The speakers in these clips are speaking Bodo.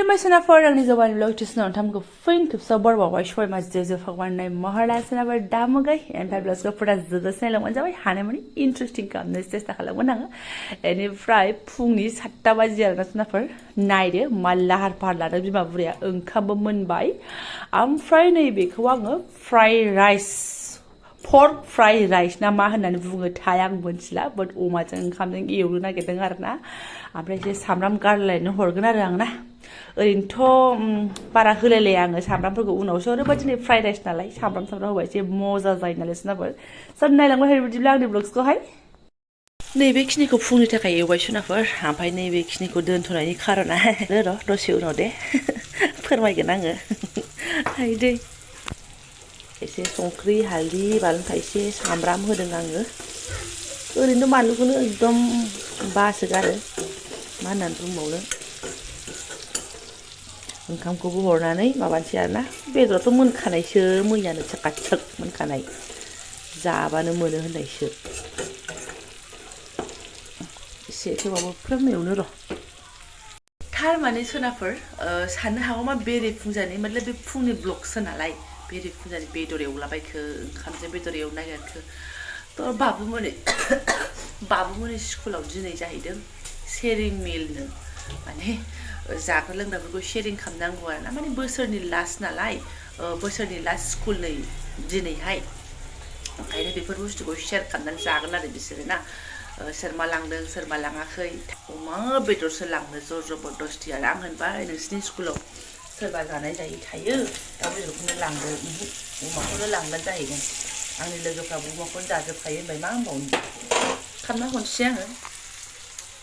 खुलुमबाय आंनि Jobanivlog चेनेलाव नोंथांमोनखौ फिन खेबसेबाव बरायबावबाय सबाय माजों फागवाननाय महरला सोनाबार दामुगै एमफ्राय ब्लगखौ फुरा जोबजासिम नायलांबानो जाबाय हानायमानि इन्टारेस्टिं खालामनो सेस्था खालामगोन आङो बेनिफ्राय फुंनि 7 बाजि आरोना सोनाफोर नायदो मा लाहार फाहार लादों बिमा बुरैया ओंखामबो मोनबाय ओमफ्राय नैबेखौ आङो फ्राइड राइस पर्क फ्राइड राइस ना मा होननानै बुङो थाय आं मोनथिला बाट अमाजों ओंखामजों एवनो नागिरदों आरोना ओमफ्राय एसे सामब्राम गारलायनो हरगोन आरो आं ना ओरैनोथ' बारा होलायलाया आङो सामब्रामफोरखौ उनावसो ओरैबायदि दिनै फ्राइड राइस नालाय सामब्राम होबा एसे मजा जायो नालाय सोनाफोर सोर नायलांबाय थायो बिदिब्ला आंनि ब्लग्सखौहाय नैबेखिनिखौ फुंनि थाखाय एवबाय सोनाफोर ओमफ्राय नैबेखिनिखौ दोनथ'नायनि खारना र' दसे उनाव दे फोरमायगोन आङो दै एसे संख्रि हालदै बानलु थाइसे सामब्राम होदों आङो ओरैनो बानलुखौनो एकदम बासोगारो मा होननानै बुंबावनो ओंखामखौबो हरनानै माबानोसै आरोना बेदराथ' मोनखानायसो मैयानो चकाचक मोनखानाय जाबानो मोनो होननायसो एसे थेवबाबो फ्रोम एवनो र' थारमाने सोनाफोर साननो हागौ मा बेरे फुंजानि मतलब बे फुंनि ब्लगसो नालाय बेरे फुंजानि बेदर एवलाबायखो ओंखामजों बेदर एवनो नागिरखो थ' बाबुमोननि स्कुलाव दिनै जाहैदों शेरिं मिलनो माने जाग्रा लोंग्राफोरखौ शेरिं खालामनांगौ आरो ना माने बोसोरनि लास्ट नालाय बोसोरनि लास्ट स्कुल नै दिनैहाय ओंखायनो बेफोर बुस्थुखौ शेयार खालामनानै जागोन आरो बिसोरो ना सोर मा लांदों सोर मा लाङाखै अमा बेदरसो लांनो जबरदस्ति आरो आं होनबाय नोंसिनि स्कुलाव सोरबा जानाय जायै थायो दाउ बेदरखौनो लांदो अमाखौनो लांगोन जाहैदों आंनि लोगोफ्राबो अमाखौनो जाजोबखायो होनबाय मा होनबावनो खालामना हरनोसै आङो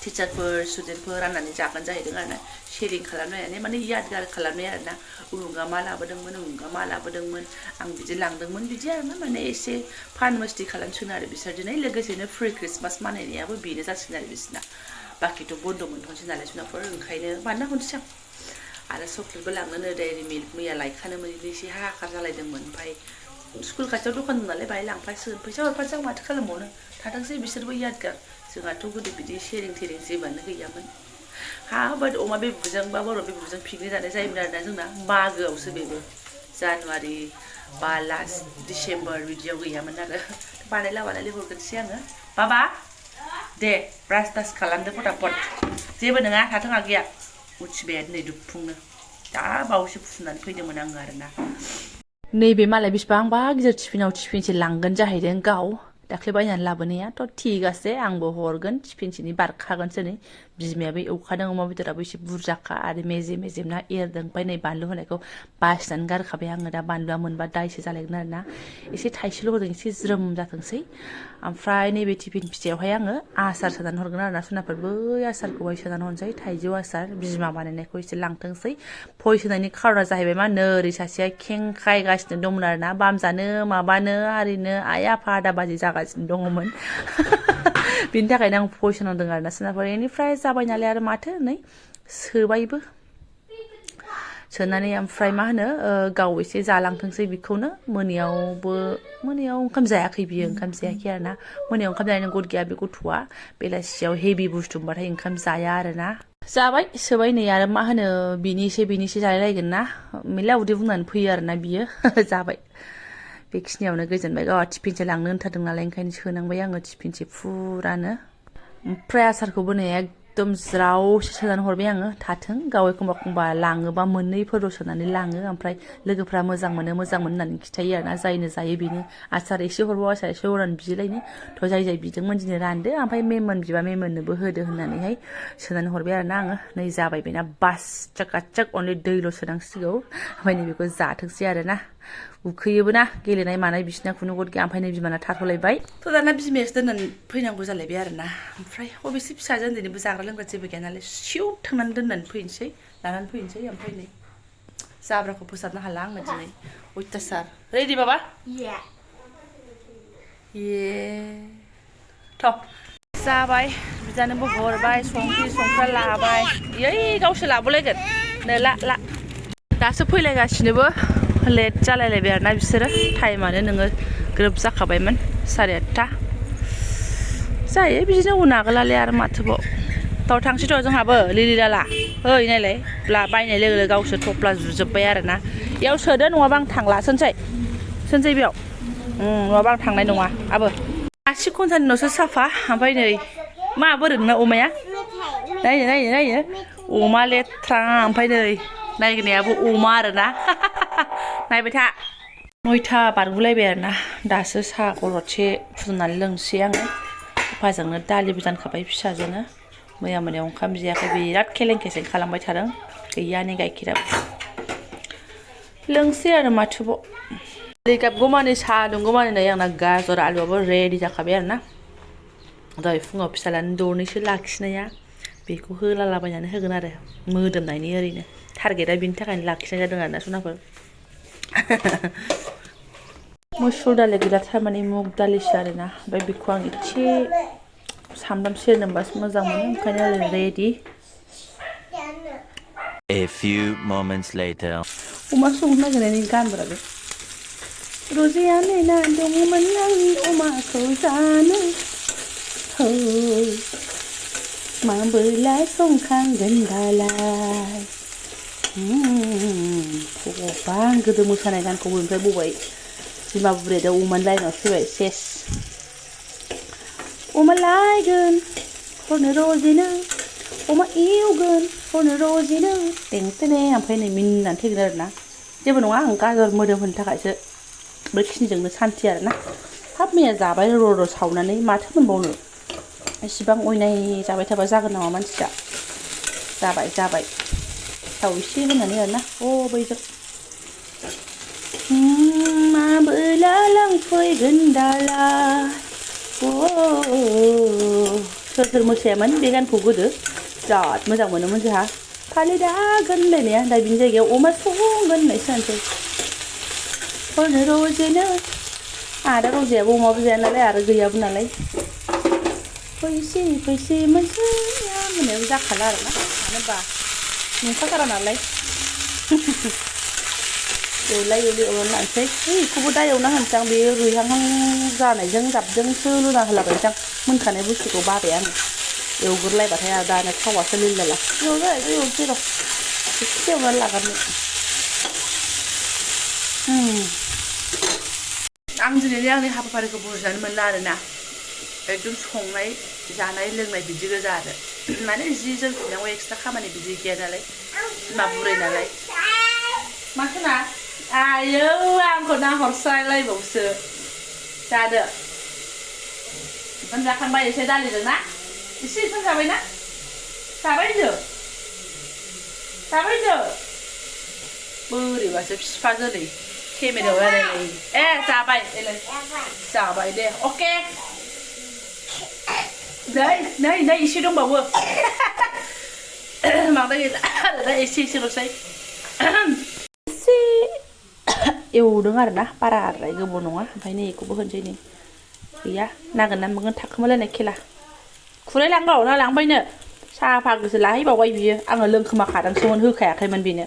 टिचारफोर स्टुडेन्टफोर राननानै जागोन जाहैदों आरो ना शेरिं खालामनायानो माने यादगार खालामनाय आरो ना उरुंगा मा लाबोदोंमोन आं बिदि लांदोंमोन बिदि आरो ना माने एसे फान मस्ति खालामसिगोन आरो बिसोर दिनै लोगोसेनो फ्रि क्रिसमास मानायनायाबो बेनो जासिगोन आरो बिसोरना बाखिथ' बन्द' मोनथ'नोसै नालाय जुनारफोर ओंखायनो बानायना हरनोसै आं आरो चक्लेटबो लांनोनो डेयरी मिल्क मैया लायखानो मोनैनि एसे हाहाकार जालायदोंमोन ओमफ्राय स्कुल खाथियाव दखान दं नालाय बाहाय लांफासिगोन फैसा हरफानोसै आं माथो खालामबावनो थाथोंसै बिसोरबो यादगार जोंहाथ' गोदो बिदि शेरिं थेरिं जेबोआनो गैयामोन बाट अमा बेबुजों बा बर' बेबुजों पिकनिक जानाय जायोमोन आरोना जोंना मागोआवसो बेबो जानुवारि बा लास्ट डिसेम्बर बिदियाव गैयामोन आरो बानायलाबानायलाय हरगोनसै आङो बाबा दे ब्रास टास खालामदो फटाफट जेबो नङा थाथों आगैया उथिबाय नै दुफुंनो दा बावैसो फुनानै फैदोंमोन आङो आरोना नैबे मालाय बिसिबांबा गिदिर टिफिनसे लांगोन जाहैदों गाव दाख्लै बायनानै लाबोनायाथ' थिगासे आंबो हरगोन टिफिनसेनि बारखागोनसो नै बिमायाबो एवखादों अमा बेदराबो एसे बुरजाखा आरो मेजेम ना एरदों ओमफ्राय नै बानलु होनायखौ बासिनानै गारखाबाय आङो दा बानलुआ मोनबा दायसो जालायगोन आरोना एसे थाइसेल' होदों एसे ज्रोम जाथोंसै ओमफ्राय नैबे टिफिन फिसायावहाय आङो आसार सोनानै हरगोन आरोना सोनाफोर बै आसारखौहाय सोनानै हरनोसै थाइजौ आसार बिमा बानायनायखौ एसे लांथोंसै भइस होनायनि खारना जाहैबाय मा नोरै सासेया खेंखायगासिनो दंमोन आरोना बामजानो माबानो आरिनो आइ आफा आदा बाजि जागासिनो दङमोन बिनि थाखायनो आं भइस होनांदों आरोना सोनाफोर बेनिफ्राय जाबाय नालाय आरो माथो नै सोबायबो सोनानै ओमफ्राय मा होनो गाव एसे जालांथोंसै बेखौनो मोनायाव ओंखाम जायाखै बियो ओंखाम जायाखै आरोना मोनायाव ओंखाम जानायनि गद गैया बे गथ'आ बेलासियाव हेभि बुस्थु मोनबाथाय ओंखाम जाया आरोना जाबाय सोबाय नै आरो मा होनो बिनिसे जालायलायगोन ना मेरला उदै बुंनानै फैयो आरोना बियो जाबाय बेखिनियावनो गोजोनबाय गावहा टिफिनसे लांनो होनथारदों नालाय ओंखायनो सोनांबाय आङो टिफिनसे फुरानो ओमफ्राय आसारखौबो नै एकदम ज्रावसो सोनानै हरबाय आङो थाथों गाव एखमबा लाङोबा मोननैफोरल' सोनानै लाङो ओमफ्राय लोगोफ्रा मोजां मोनो होननानै खिथायो आरोना जायनो जायो बेनो आसार एसे हरबाव आसार एसे हरनानै बिलायनो थ' जाय बिदोंमोन दिनै रानदो ओमफ्राय मेमोन बिबा मेमोननोबो होदो होननानैहाय सोनानै हरबाय आरोना आङो नै जाबाय बेना बास चकाचक अनलि दैल' सोनांसिगौ ओमफ्राय नैबेखौ जाथोंसै आरोना उखैयोबो ना गेलेनाय मानाय बिसिना खुनु गद गैया ओमफ्राय नै बिमाना थाथ'लायबाय थ' दाना बिमायासो दोननानै फैनांगौ जालायबाय आरोना ओमफ्राय अबेसे फिसाजो उन्दैनिबो जाग्रा लोंग्रा जेबो गैया नालाय सिउ थांनानै लानानै फैनोसै ओमफ्राय नै जाब्राखौ फोसाबनो हाला आङो दिनै अयथासार रेडि बाबा थ' जाबाय बिदानोबो हरबाय संख्रि लाबाय गावसो लाबोलायगोन नै ला दासो फैलायगासिनोबो लेट जालायलायबाय आरोना बिसोरो टाइमानो नोङो ग्रोब जाखाबायमोन 8:30 जायो बिदिनो उनागोलालै आरो माथोबाव थ' थांसै थ' जोंहाबो लिलि लाला ओइ नायलाय बायनाय लोगो लोगो गावसोर थफ्ला जुजोब्बाय आरोना इयाव सोदो नङाबा आं थांला सोनसै बेयाव नङाबा आं थांनाय नङा आबो आसि घन्टानि उनावसो साफा ओमफ्राय नै मा बोरै नोंना अमाया नायनो अमा लेथ्रा ओमफ्राय नै नायनायाबो अमा आरोना नायबाय था 9टा बारगुलायबाय आरोना दासो साहा गरदसे फुदुंनानै लोंसै आङो अफाजोंनो दालिबो जानखाबाय फिसाजोंनो मैया मोनायाव ओंखाम जायाखै बिराद खेलें खेसें खालामबाय थादों गैयानो गाइखेराबो लोंसै आरो माथोबाव दै गाबगौमानि साहा दुंगौमानि नै आंना गाजर आलुआबो रेडि जाखाबाय आरोना दहाय फुङाव फिसालानि दरनैसो लाखिनाया बेखौ होलालाबायनानै होगोन आरो मोदोमनायनि ओरैनो टारगेटआ बेनि थाखायनो लाखिनाय जादों आरोना सनाफोर मुसुर दालि गैला थारमाने मुग दालिसो आरोना ओमफ्राय बेखौ आं एसे सामब्राम सेरनोबासो मोजां मोनो ओंखायनो ओरै ready A few moments later अमा संनो नागिरनायनि गानफोराबो रजेया नेना दङमोन आंनि अमाखौ जानो हो माबोला संखांगोन दालाय भगबान गोदो मोसानाय गानखौ ओमफ्राय बबाय बिमा बुरैया दा अमानि लाइनाव फैबाय सेस अमा लायगोन हरनो रजेनो अमा एवगोन हरनो रजेनो टेंटेने ओमफ्राय नै मिनिनानै थैगोन आरोना जेबो नङा आं गाजर मोदोम होनो थाखायसो बेखिनिजोंनो सान्थि आरोना हाब मैया जाबाय र' सावनानै माथो मोनबावनो इसिबां अयनाय जाबाय थाबा जागोन नामा मानसिया जाबाय थाव एसे होनानै आरोना बैजों माबोला लांफैगोन दालाय सोर मोसायामोन बे गानखौ गोदो बिराद मोजां मोनोमोन जोंहा फालि दागोन होनलायनाया दा बिनि जायगायाव अमा संगोन होननायसो जानोसै हरनो रजेनो आदा रजायाबो अमाबो जाया नालाय आरो गैयाबो नालाय फैसे मोनसेया मोननायाबो जाखाला आरोना मानो होनबा नंखाथारा नालाय एवलाय एवनानै लानोसै बेखौबो दा एवना होनोसै आं बेयो रुइहांहां जानायजों जाबजोंसो लुना होलाबायनोसै आं मोनखानाय बुस्थुखौ बाबाय आङो एवगोरलायबाथाय आरो दानो थावासो लिलला एवनोसै र' एसे एवनानै लागोन आं दिनैनि आंनि हाबाफारिखौ बुजिनानै मोनला आरोना एकदम संनाय जानाय लोंनाय बिदि गोजा आरो माने जि जोम सुनांगौ एक्सट्रा खामानि बिदि गैया नालाय बिमा बुरै नालाय मा खोना आयौ आंखौ नाहरस्रायलायबावसो जादो ओंखाम जाखांबाय एसे दालिजों ना एसे ओंखाम जाबायना जाबायनो बोरैबासो बिफा जोलै केमेरायाव रायलायलायो जाबाय जाबाय दे अके नै एसे दंबावो बांद्राय गैला दा एसेल'सै एसे एवदों आरोना बाराद्राय गोबाव नङा ओमफ्राय नै बेखौबो होनसै नै गैया नागोन ना मोनगोन थाखोमालायनाय खेला खुरै लांबाव ना लांबायनो साहा फाग्रिसो लाहैबावबाय बियो आङो लोंखोमाखादोंसोमोन होखायाखैमोन बेनो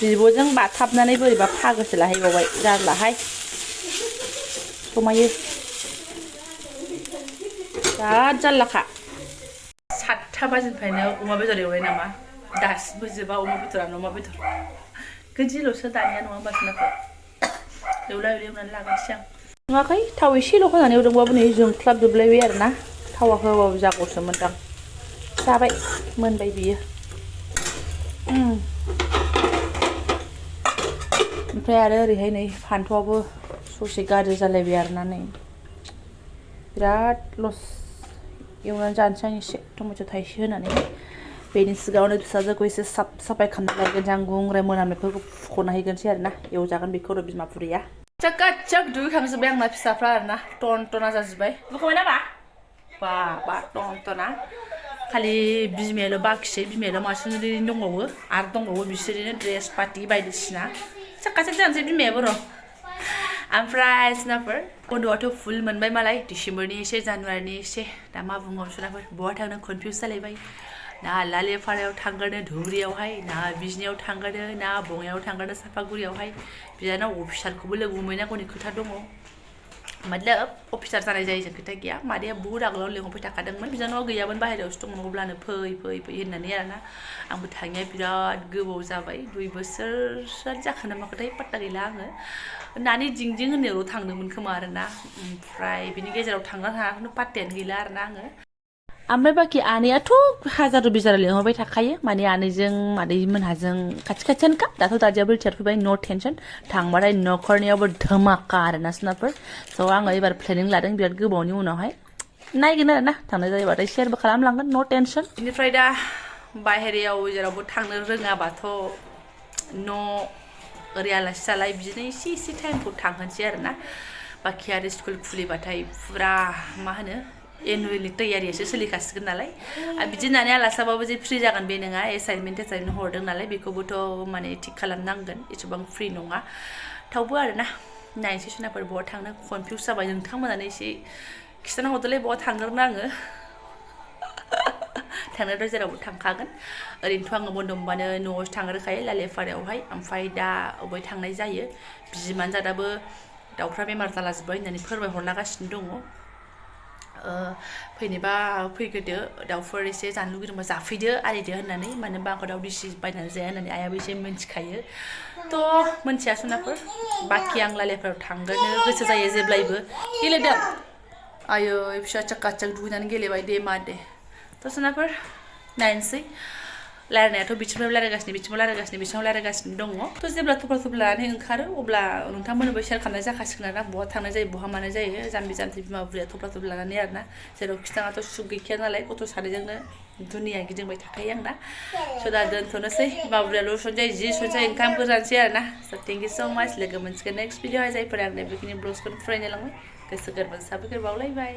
बिब'जों बाथाबनानै बोरैबा फागोसो लाहैबावबाय जारलाहाय समायो बिराद जारलाखा 7टा बाजिनिफ्रायनो अमा बेदर एवनाय नामा दासिमबो जोबा अमा बेदरानो अमा बेदर गोदिल'सो दानिया नङा होमबा सोनाखौ एवनानै लागोनसै आं नुवाखै थाव एसेल' होनानै एवदोंबाबो नै जोंख्लाबजोबलायबाय आरोना थावा होबाबो जागौसोमोनदां जाबाय मोनबाय बियो ओमफ्राय आरो ओरैहाय नै फान्थावआबो ससे गाज्रि जालायबाय आरोना नै बिराद लस एवनानै जानोसै आं एसे टमेट' थाइसे होनानै बेनि सिगाङावनो फिसाजोखौ एसे साफाय खालामना लागोनसै आं गुंग्राय मोनामनायफोरखौ फुख'ना हैगोनसै आरोना एवजागोन बेखौ र' बिमा बुरैया चकाचक दुगैखांजोब्बाय आंना फिसाफ्रा आरोना टनटना जाजोब्बाय दुगैखांबाय नामा बा टनटना खालि बिमायाल' बाखिसै बिमायाल' मासेनो दंबावो आरो दंबावो बिसोरनो ड्रेस पार्टि बायदिसिना चकाचक जानोसै बिमायाबो र' ओमफ्राय सोनाफोर बन्द'आथ' फुल मोनबाय मालाय डिसेम्बरनि एसे जानुवारिनि एसे दा मा बुङो सोनाफोर बहा थांनो कनफिउज जालायबाय ना लालिपारायाव थांगोरनो धुबुरियावहाय ना बिजनियाव थांगोरनो ना बङाइयाव थांगोरनो सापागुरियावहाय बिदानाव अफिसारखौबो लोगो मोनहैनांगौनि खोथा दङ मतलब अफिसार जानाय जायो जों खोथा गैया मादैया बुहुद आगोलाव लिंहरबाय थाखादोंमोन बिनानावा गैयामोन बाहेरायावसो दंमोन अब्लानो फै होननानै आरोना आंबो थाङिया बिराद गोबाव जाबाय 2 बोसोरसो जाखो ना माखोथाय पात्ता गैला आङो नानि जिंजिं होननायावल' थांदोंमोन खोमा आरोना ओमफ्राय बिनि गेजेराव थांना थाङाखैनो पात्तायानो गैला आरोना आङो ओमफ्राय बाखि आनैयाथ' हाजार बिजार लिंहरबाय थाखायो माने आनैजों मादैमोनहाजों खाथियानोखा दाथ' दादियाबो रिटायार फैबाय नो टेनसन थांबाथाय न'खरनियावबो धमाका आरोना सोनाफोर स' आङो एबार प्लेनिं लादों बिराद गोबावनि उनावहाय नायगोन आरोना थांनाय जायोबाथाय शेयारबो खालामलांगोन नो टेनसन बेनिफ्राय दा बाहेरायाव जेरावबो थांनो रोङाबाथ' न' ओरै आलासि जालाय बिदिनो एसे टाइमखौ थांहोनोसै आरोना बाखि आरो स्कुल खुलिबाथाय फुरा मा होनो एनुवेलनि तैयारियासो सोलिखासिगोन नालाय बिदि होननानै आलासियाबाबो जे फ्रि जागोन बे नङा एसाइनमेन्ट हरदों नालाय बेखौबोथ' माने थिग खालामनांगोन एसेबां फ्रि नङा थेवबो आरोना नायनोसै सोनाफोर बहा थांनो कनफिउस जाबाय नोंथांमोनानो एसे खिथाना हरदोलाय बहा थांग्रोनो आङो थांनायाथ' जेरावबो थांखागोन ओरैनोथ' आङो बन्द' मोनबानो न'आवसो थांग्रोखायो लालेफारायावहाय ओमफ्राय दा अबेहाय थांनाय जायो बिमानो जादाबो दाउफ्रा बेमार जालाजोब्बाय होननानै फोरमायहरलागासिनो दङ फैनोबा फैग्रोदो दाउफोर एसे जानो लुगैदोंबा जाफैदो आरिदो होननानै मानो होनबा आंखौ दाउ दिसि बायनानै जाया होननानै आइयाबो एसे मिन्थिखायो थ' मिन्थिया सोनाफोर बाखि आं लालेफोराव थांग्रोनो गोसो जायो जेब्लायबो गेलेदों आयै फिसा चाक्का दुगैनानै गेलेबाय दे मा दे थ' सोनाफोर नायनोसै रायलायनायाथ' बिथिंनिफ्राय रायलायगासिनो दङ थ' जेब्ला थफ्ला लानानै ओंखारो अब्ला नोंथांमोननोबो शेयार खालामनाय जाखासिगोन आरोना बहा थांनाय जायो बहा मानाय जायो जाम्बि बिमा बुरैया थफ्ला लानानै आरोना जेराव खिथाङाथ' सुख गैखाया नालाय गथ' सानैजोंनो दुनिया गिदिंबाय थाखायो आंना स' दा दोनथ'नोसै बिमा बुरैयाल' सनसै ओंखामफोर जानोसै आरोना स' थेंक इउ स' माच लोगो मोनसिगोन नेक्स्ट भिडिअ जायफोरा आंनो बेखिनि ब्लग्सखौनो फरायनो लांबाय गोसो गोरबोजों साबायखर बावलायबाय